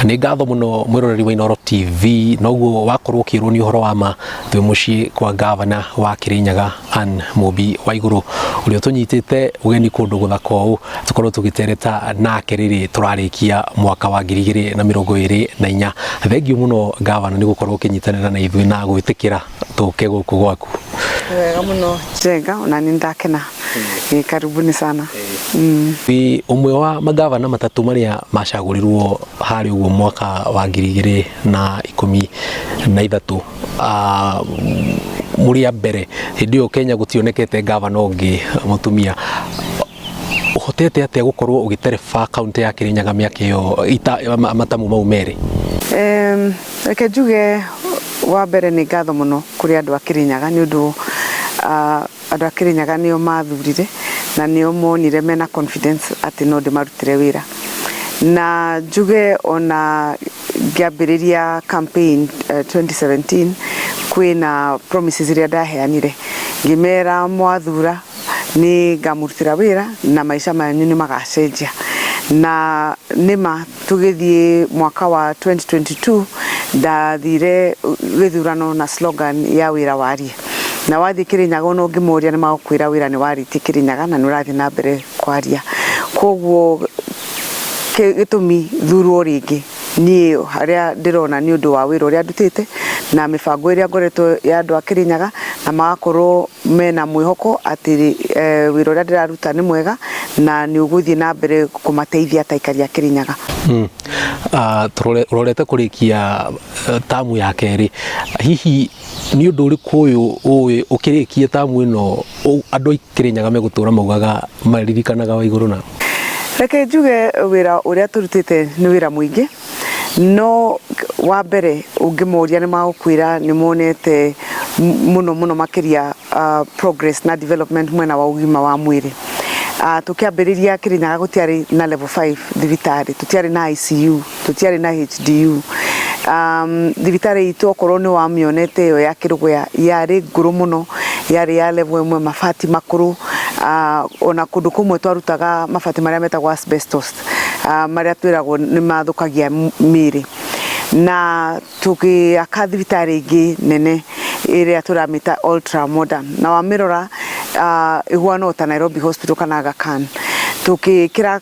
Nĩ ngatho mũno mwĩroreri wa Inooro TV, noguo wakorwo ũkĩrwo nĩ ũhoro wa ma twĩ mũciĩ kwa gavana wa Kĩrĩnyaga Ann Mũmbi Waigũrũ, ũrĩa ũtũnyitĩte ũgeni kũndũ gũthaka ũũ tũkorwo tũgĩtereta nake rĩrĩ tũrarĩkia mwaka wa 2024. Thengiũ mũno gavana nĩ gũkorwo ũkĩnyitanĩra na ithuĩ na gwĩtĩkĩra tũke gũkũ gwaku. Wega mũno Njenga, ona nĩ ndakena. Ĩ, karibuni sana. Wĩ ũmwe wa magavana matatũ marĩa macagũrirwo harĩa ũguo mwaka wa 2013, mũrĩ a mbere. Hĩndĩ ĩyo Kenya gũtionekete gavana ũngĩ mũtumia. Ũhotete atĩa gũkorwo ũgĩtereba kaũntĩ ya Kĩrĩnyaga mĩaka ĩyo matamu mau merĩ? Reke njuge wa mbere nĩ ngatho mũno kũrĩ andũ a Kĩrĩnyaga nĩ ũndũ andũ a Kĩrĩnyaga nĩo mathurire na nĩo monire mena confidence atĩ no ndĩmarutĩre wĩra. Na njuge ona ngĩambĩrĩria campaign 2017 kwĩna promises iria ndaheanire, ngĩmera mwathura nĩ ngamũrutĩra wĩra na maica manyu nĩ magacenjia. Na nĩma tũgĩthiĩ mwaka wa 2022 ndathire gĩthurano na slogan ya wĩra warie. Na wathiĩ Kĩrĩnyaga ona ũngĩmoria nĩ magũkwĩra wĩra nĩ warĩtie Kĩrĩnyaga na nĩ ũrathiĩ na mbere kwaria. Koguo gĩtũmi thurwo rĩngĩ niĩ harĩa ndĩrona nĩ ũndũ wa wĩra ũrĩa ndutĩte na mĩbango ĩrĩa ngoretwo ya andũ a Kĩrĩnyaga, na magakorwo mena mwĩhoko atĩ wĩra ũrĩa ndĩraruta nĩ mwega na nĩ ũgũthiĩ na mbere kũmateithia ta aikari a Kĩrĩnyaga. Ũrorete kũrĩkia tamu ya kerĩ, hihi nĩ ũndũ ũrĩkũ ũyũ ũĩ ũkĩrĩkia tamu ĩno andũ a Kĩrĩnyaga megũtũra maugaga maririkanaga Waigũrũ na? Reke njuge wĩra ũrĩa tũrutĩte nĩ wĩra mũingĩ, no wa mbere ũngĩmoria nĩ magũkwĩra nĩ monete mũno mũno makĩria progress na development mwena wa ũgima wa mwĩrĩ. Tũkĩambĩrĩria Kĩrĩnyaga gũtiarĩ na level 5 thibitarĩ, tũtiarĩ na ICU, tũtiarĩ na HDU. Thibitarĩ itũ okorwo nĩ wamĩonete ĩyo ya Kĩrũgũya yarĩ ngũrũ mũno, yarĩ ya level ĩmwe, mabati makũrũ, ona kũndũ kũmwe twarutaga mabati marĩa metagwo asbestos, marĩa twĩragwo nĩ mathũkagia mĩĩrĩ. Na tũgĩaka thibitarĩ ĩngĩ nene ĩrĩa tũramĩta ultra modern, na wamĩrora ĩhuana o ta Nairobi Hospital kana Aga Khan. Tũgĩkĩra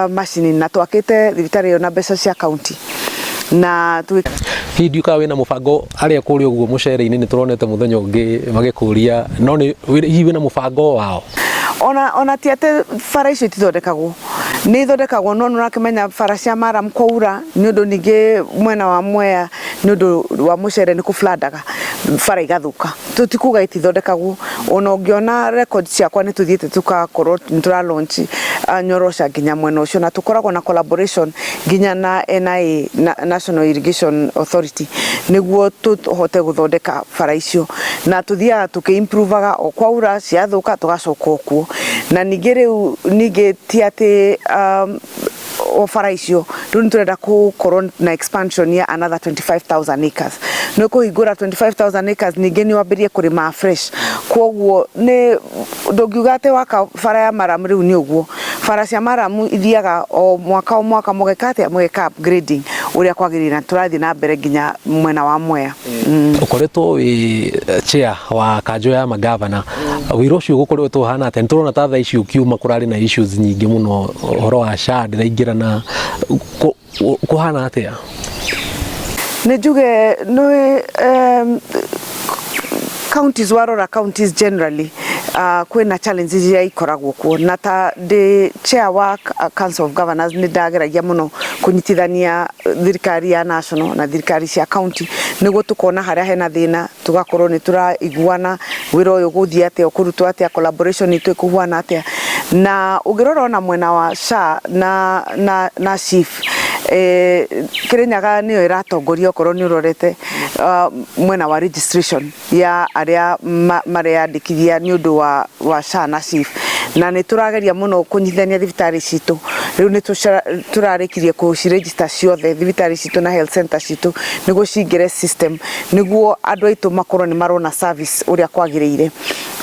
macini na twakĩte thibitarĩ ĩyo na mbeca cia county. Na Hihi ndiũkaga wĩna mũbango arĩa kũrĩa ũguo mũcere-inĩ nĩ tũronete mũthenya ũngĩ magĩkũria, no nĩ hihi wĩna mũbango wao? Ona ti atĩ bara icio itithondekagwo, nĩ ithondekagwo, no nĩ ũrakĩmenya bara cia murram kwaura nĩ ũndũ ningĩ mwena wa Mwea nĩ ũndũ wa mũcere nĩ kũ-flood-aga bara igathũka. Tũtikuga itithondekagwo, ona ũngĩona records ciakwa nĩ tũthiĩte tũgakorwo nĩ tũra launch nyorosha nginya mwena ũcio, na tũkoragwo na collaboration nginya na NIA, National Irrigation Authority, nĩguo tũhote gũthondeka bara icio, na tũthiaga tũkĩ-improve-aga o kwaura ciathũka tũgacoka o kuo. Na ningĩ rĩu ningĩ ti atĩ o bara icio, rĩu nĩ tũrenda gũkorwo na expansion ya another 25,000 acres. Nĩ kũhingũra 25,000 acres ningĩ nĩ wambĩrĩrie kũrĩma fresh. Koguo nĩ ndũngiuga atĩ waka bara ya murram rĩu nĩ ũguo. Bara cia murram ithiaga o mwaka o mwaka mũgeka atĩa, mũgeka upgrading ũrĩa kwagĩrĩire, na tũrathiĩ na mbere nginya mwena wa Mwea. Ũkoretwo wĩ chair wa kanjũ ya magavana, wĩra ũcio ũgũkoretwo ũhana atĩa? Nĩ tũrona ta thaa ici ũkiuma kũrarĩ na issues nyingĩ mũno, ũhoro wa SHA ndĩraingĩra na kũhana atĩa? Nĩ njuge nĩ counties, warora counties generally kwĩna challenges iria ikoragwo kuo, na ta ndĩ chair wa Council of Governors nĩ ndageragia mũno kũnyitithania thirikari ya national na thirikari cia county nĩguo tũkona harĩa hena thĩna tũgakorwo nĩ tũraiguana wĩra ũyũ ũgũthiĩ atĩa, ũkũrutwo atĩa, collaboration itũ ĩkũhuana atĩa. Na ũngĩrora ona mwena wa SHA na SHIF, Kĩrĩnyaga nĩyo ĩratongoria okorwo nĩ ũrorete mwena wa registration ya arĩa mareyandĩkithia nĩ ũndũ wa SHA na SHIF, na nĩ tũrageria mũno kũnyitithania thibitarĩ citũ. Rĩu nĩ tũrarĩkirie kũci-register ciothe thibitarĩ citũ na health center citũ nĩguo cingĩre system, nĩguo andũ aitũ makorwo nĩ marona service ũrĩa kwagĩrĩire.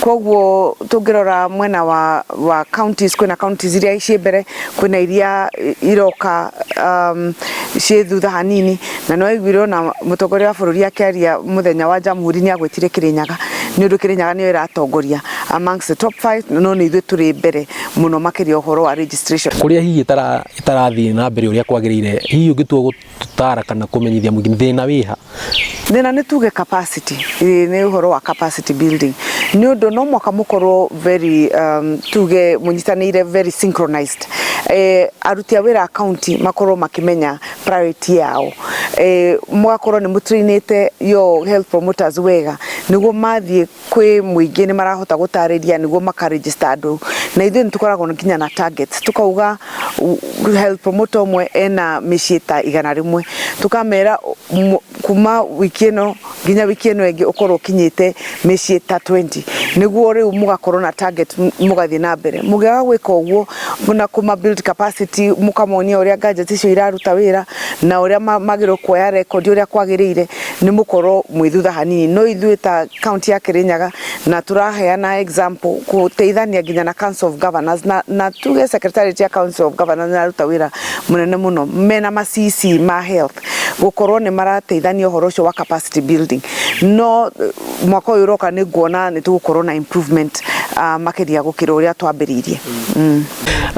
Koguo tũngĩrora mwena wa counties, kwĩna counties iria ciĩ mbere, kwĩna iria iroka ciĩ thutha hanini. Na nĩ waiguire ona mũtongoria wa bũrũri akĩaria mũthenya wa Jamhuri nĩ agwĩtire Kirinyaga, nĩ ũndũ Kirinyaga nĩyo ĩratongoria amongst the top 5, no nĩ ithuĩ tũrĩ mbere mũno makĩria ũhoro wa registration. Kũrĩa hihi ĩtarathiĩ na mbere ũrĩa kwagĩrĩire, hihi ũngĩtua gũtũtara kana kũmenyithia mũingĩ thĩna wĩha? Thĩna nĩ tuge capacity, nĩ ũhoro wa capacity building, nĩ ũndũ no mwaka mũkorwo very tuge mũnyitanĩire, very synchronized, aruti a wĩra a county makorwo makĩmenya priority yao, mũgakorwo nĩ mũtrainĩte yo health promoters wega nĩguo mathiĩ kwĩ mũingĩ nĩ marahota gũtarĩria nĩguo makaregister andũ. Na ithuĩ nĩ tũkoragwo nginya na targets, tukauga health promoter ũmwe ena mĩciĩ ta 100, tukamera kuma wiki ĩno nginya wiki ĩno ĩngĩ ũkorwo ũkinyĩte mĩciĩ ta 20, nĩguo rĩu mũgakorwo na target, mũgathiĩ na mbere. Mũngĩaga gwĩka ũguo na kũma build capacity, mũkamonia ũrĩa gadgets icio iraruta wĩra na ũrĩa magĩrĩirwo kuoya record ũrĩa kwagĩrĩire, nĩ mũkorwo mwĩ thutha hanini. No ithuĩ ta county ya Kirinyaga na tũraheana example gũteithania nginya na Council of Governors, na tuge secretariat ya Council of Governors nĩraruta wĩra mũnene mũno mena ma CC ma health gũkorwo nĩ marateithania ũhoro ũcio wa capacity building. No mwaka ũyũ ũroka nĩ nguona nĩ tũgũkorwo na improvement makĩria gũkĩra ũrĩa twambĩrĩirie.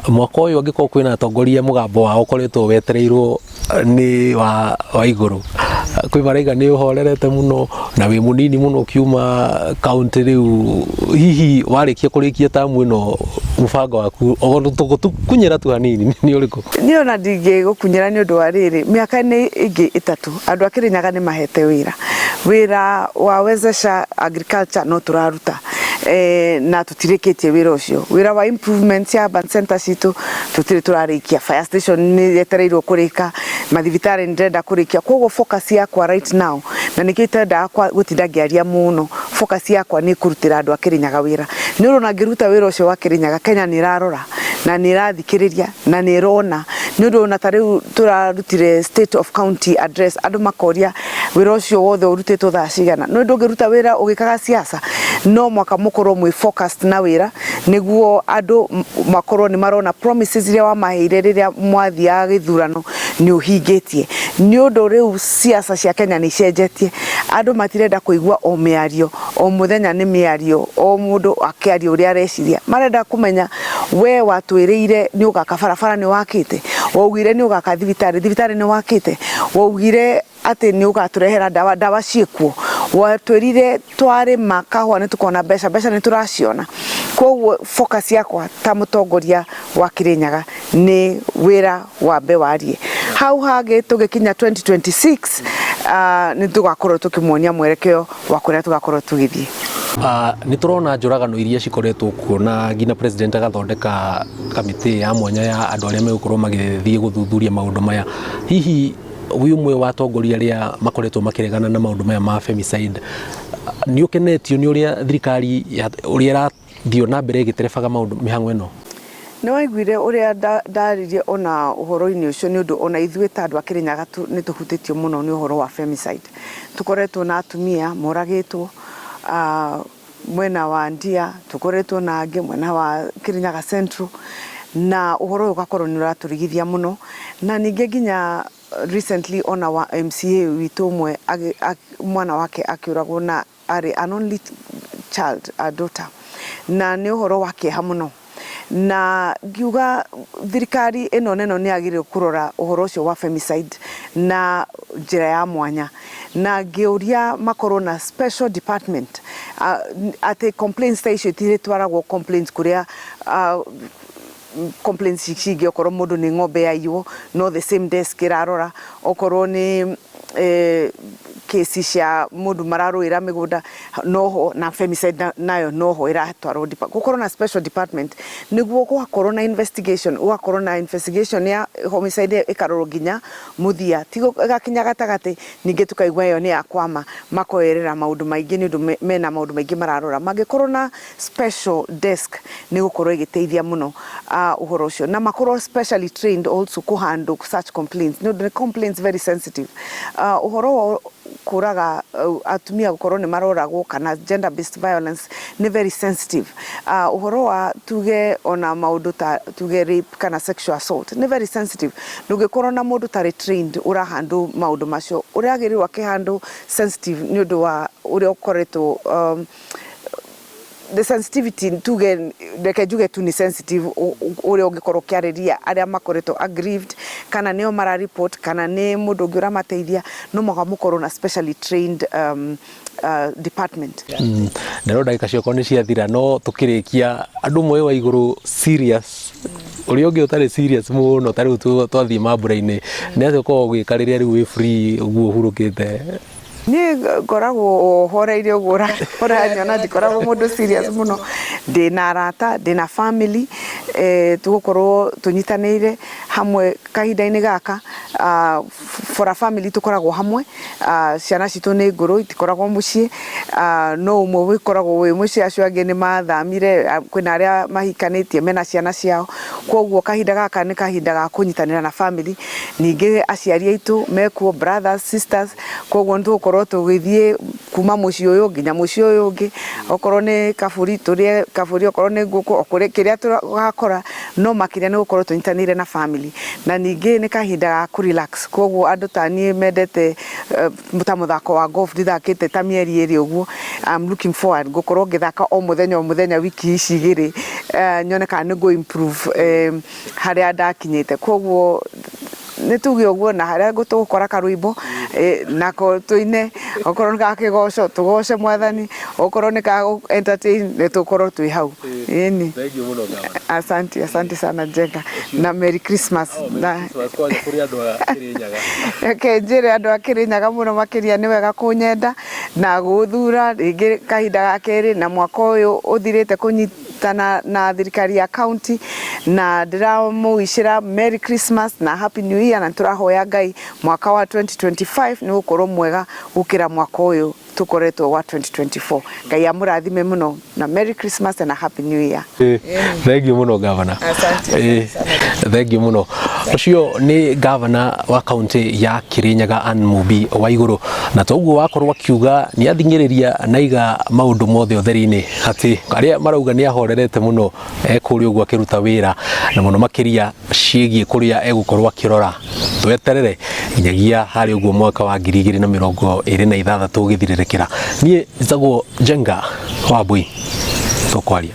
Mwaka ũyũ angĩkorwo kwĩna atongoria mũgambo wao ũkoretwo wetereirwo nĩ wa igũrũ, kwĩ maraiga nĩ ũhorerete mũno na wĩ mũnini mũno ũkiuma kaunti rĩu, hihi warĩkia kũrĩkia tamu ĩno mũbango waku tũgũkunyĩra tu hanini nĩ ũrĩkũ? Niĩ ona ndingĩgũkunyĩra nĩ ũndũ wa rĩrĩ, mĩaka-inĩ ĩngĩ 3 andũ a Kirinyaga nĩ mahete wĩra, wĩra wa wezesha agriculture no tũraruta, na tũtirĩkĩtie wĩra ũcio. Wĩra wa improvement ya urban center citũ tũtirĩ tũrarĩkia, fire station nĩ yetereirwo kũrĩka, mathibitarĩ nĩ ndĩrenda kũrĩkia. Koguo focus yakwa right now, na nĩkĩo itendaga gũtinda ngĩaria mũno, focus yakwa nĩ kũrutĩra andũ a Kirinyaga wĩra, nĩ ũndũ ona ngĩruta wĩra ũcio wa Kirinyaga, Kenya nĩ ĩrarora na nĩ ĩrathikĩrĩria na nĩ ĩrona, nĩ ũndũ ona ta rĩu tũrarutire state of county address, andũ makoria wĩra ũcio wothe ũrutĩtwo thaa cigana. No ndũngĩruta wĩra ũgĩkaga siasa, no mwaka mũkorwo mwĩ focused na wĩra nĩguo andũ makorwo nĩ marona promises iria wamaheire rĩrĩa mwathiaga gĩthurano nĩ ũhingĩtie. Nĩ ũndũ rĩu siasa cia Kenya nĩ icenjetie, andũ matirenda kũigua o mĩario o mũthenya, nĩ mĩario o mũndũ akĩaria ũrĩa areciria, marenda kũmenya we watwĩrĩire nĩ ũgaka barabara nĩ wakĩte, waugire nĩ ũgaka thibitarĩ, thibitarĩ nĩ wakĩte, waugire atĩ nĩ ũgatũrehera ndawa, ndawa ciĩkuo, watwĩrire twarĩma kahũa nĩ tũkona mbeca, mbeca nĩ tũraciona. Koguo focus yakwa ta mũtongoria wa Kirinyaga nĩ wĩra wambe warie. Hau hangĩ tũgĩkinya 2026 nĩ tũgakorwo tũkĩmuonia mwerekeo wa kũrĩa tũgakorwo tũgĩthiĩ. Nĩ tũrona njũragano iria cikoretwo kuo na nginya president agathondeka kamĩtĩ ya mwanya ya andũ arĩa megũkorwo magĩthiĩ gũthuthuria maũndũ maya. Hihi wĩ ũmwe wa atongoria arĩa makoretwo makĩregana na maũndũ maya ma femicide, nĩ ũkenetio nĩ ũrĩa thirikari ũrĩa ĩrathiĩ na mbere ĩgĩterebaga maũndũ mĩhang'o ĩno? Nĩ waiguire ũrĩa ndaririe ona ũhoro-inĩ ũcio, nĩ ũndũ ona ithuĩ ta andũ a Kirinyaga nĩ tũhutĩtio mũno nĩ ũhoro wa femicide. Tũkoretwo na atumia moragĩtwo mwena wa Ndia, tũkoretwo na angĩ mwena wa Kirinyaga Central, na ũhoro ũyũ ũgakorwo nĩ ũratũrigithia mũno. Na ningĩ nginya recently ona wa MCA witũ ũmwe mwana wake akĩũragwo na arĩ an only child, a daughter, na nĩ ũhoro wa kĩeha mũno. Na ngiuga thirikari ĩno neno nĩ yagĩrĩirwo kũrora ũhoro ũcio wa femicide na njĩra ya mwanya, na ngĩũria makorwo na special department, atĩ complaints ta icio itirĩtwaragwo complaints kũrĩa complaints cingĩ, okorwo mũndũ nĩ ng'ombe yaiywo no the same desk ĩrarora, okorwo nĩ kesi cia mũndũ mararũĩra mĩgũnda noho, na femicide nayo noho ĩratwarwo. Gũkorwo na special department nĩguo gũgakorwo na investigation, gũgakorwo na investigation ya homicide ĩkarorwo nginya mũthia, ti ĩgakinya gatagatĩ ningĩ tũkaigua ĩyo nĩ ya kwama, makoerera maũndũ maingĩ nĩ ũndũ mena maũndũ maingĩ mararora. Mangĩkorwo na special desk nĩ gũkorwo ĩgĩteithia mũno ũhoro ũcio, na makorwo specially trained also kũ handle such complaints, nĩ ũndũ nĩ complaints very sensitive. Ũhoro wa Kũraga atumia gũkorwo nĩ maroragwo kana gender based violence nĩ very sensitive. Ũhoro wa tuge ona maũndũ ta tuge rape kana sexual assault nĩ very sensitive. Ndũngĩkorwo na mũndũ ũtarĩ trained ũra handle maũndũ macio, ũragĩrĩirwo akĩ handle sensitive nĩ ũndũ wa ũrĩa ũkoretwo the sensitivity. Tuge, reke njuge tu nĩ sensitive ũrĩa ũngĩkorwo ũkĩarĩria arĩa makoretwo aggrieved, kana nĩo mara report, kana nĩ mũndũ ũngĩ ũramateithia. No mũhaka mũkorwo na specially trained department. Ndarona ndagĩka ciakwa nĩ ciathira, no tũkĩrĩkia, andũ moĩ wa igũrũ serious, ũrĩa ũngĩ ũtarĩ serious mũno, ta rĩu twathiĩ mambura-inĩ, nĩ atĩa ũkoragwo ũgĩka rĩrĩa rĩu wĩ free ũguo ũhurũkĩte? Niĩ ngoragwo horeire ũguo ũranyona, ndikoragwo mũndũ serious mũno. Ndĩna arata, ndĩna family, tũgũkorwo tũnyitanĩire hamwe kahinda-inĩ gaka. For a family tũkoragwo hamwe. Ciana citũ nĩ ngũrũ, itikoragwo mũciĩ, no ũmwe wĩkoragwo wĩ mũciĩ, acio angĩ nĩ mathamire. Kwĩna arĩa mahikanĩtie mena ciana ciao, koguo kahinda gaka nĩ kahinda ga kũnyitanĩra na family. Ningĩ aciari aitũ mekuo, brothers, sisters, koguo nĩ tũgũkorwo tũgĩthiĩ kuma mũciĩ ũyũ nginya mũciĩ ũyũ ũngĩ. Okorwo nĩ kabũri, tũrĩe kabũri, okorwo nĩ ngũkũ, okorwo kĩrĩa tũgakora, no makĩria nĩ gũkorwo tũnyitanĩire na family. Na ningĩ nĩ kahinda ga kũ relax, koguo andũ ta niĩ mendete ta mũthako wa golf, ndithakĩte ta mĩeri 2 ũguo. I'm looking forward gũkorwo ngĩthaka o mũthenya o mũthenya wiki ici 2, nyone kana nĩ ngũ improve harĩa ndakinyĩte. Koguo nĩ tuge ũguo, na harĩa tũgũkora karwĩmbo nako tũine, okorwo nĩ ga kĩgoco tũgoce Mwathani, okorwo nĩ ka entertain, nĩ tũkorwo twĩ hau, ĩni. Thank you mũno, gavana. Asante, asante sana, Njenga, na Merry Christmas. Na Kwanja kũrĩ andũ a Kĩrĩnyaga. Reke njĩre andũ a Kĩrĩnyaga mũno makĩria, nĩ wega kũnyenda na gũthura rĩngĩ kahinda ga kerĩ na mwaka ũyũ ũthirĩte kũnyitana na thirikari ya county, na ndĩramũwicĩra Merry Christmas na Happy New Year, na tũrahoya Ngai mwaka wa 2025 nĩ gũkorwo mwega gũkĩra mwaka ũyũ tũkoretwo wa 2024. Ngai amũrathime mũno, na Merry Christmas and a Happy New Year. Thank you mũno, gavana. Asante. Thank you mũno. Ũcio nĩ gavana wa kaunti ya Kirinyaga, Ann Mumbi Waiguru, na toguo wakorwo akiuga nĩ athing'ĩrĩria naiga maũndũ mothe ũtheri-inĩ, atĩ arĩa marauga nĩ ahorerete mũno ekũrĩa ũguo akĩruta wĩra, na mũno makĩria ciĩgiĩ kũrĩa egũkorwo akĩrora. Tweterere nginyagia harĩ ũguo mwaka wa 2026 ũgĩthirĩrĩkĩra. Niĩ njĩtagwo Njenga wa Mbui, tũkwaria.